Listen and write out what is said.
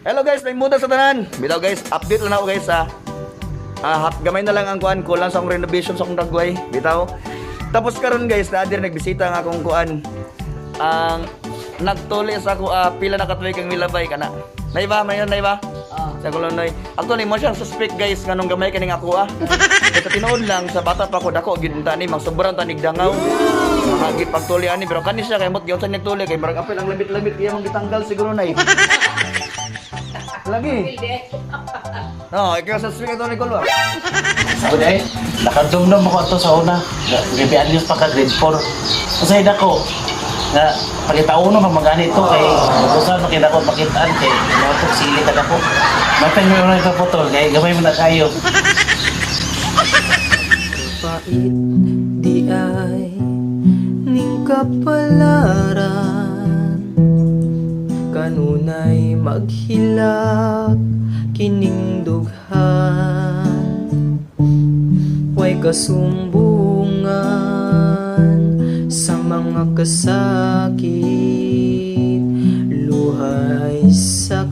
Hello guys, may muda sa tanan. Bitaw guys, update lang ako guys sa gamay na lang ang kuan, kulang sa akong renovation sa akong dagway. Bitaw. Tapos karon guys, naa diri nagbisita nga akong kuan. Ang nagtuli sa ako pila na katuig kang milabay kana. Naiba, mayon naiba? Sa kulonoy. Actually, mo siyang suspect guys nganong gamay kaning ako ah. Kaya sa tinuod lang sa bata pa ko dako gyud unta ni mang sobrang tanig dangaw. Mga pagtuli ani pero kani siya kay mot gyud sa nagtuli kay marag apil ang lamit-lamit kaya mong gitanggal siguro nay. Lagi. No, ikaw sa suspect ito ni Kulwa. Ako dahil, nakadumdum ako ato sa una. Gabi alis pa ka grade 4. Kasi dako, nga pagitauno pa magani ito kay usan makita ko makitaan kay mga sili ka dako. Matang mo una ipaputol kay gamay mo na kayo. Pait di ay ning kapalaran, kanunay maghilak kining dughan, way kasumbungan sa mga kasakit, luhay sa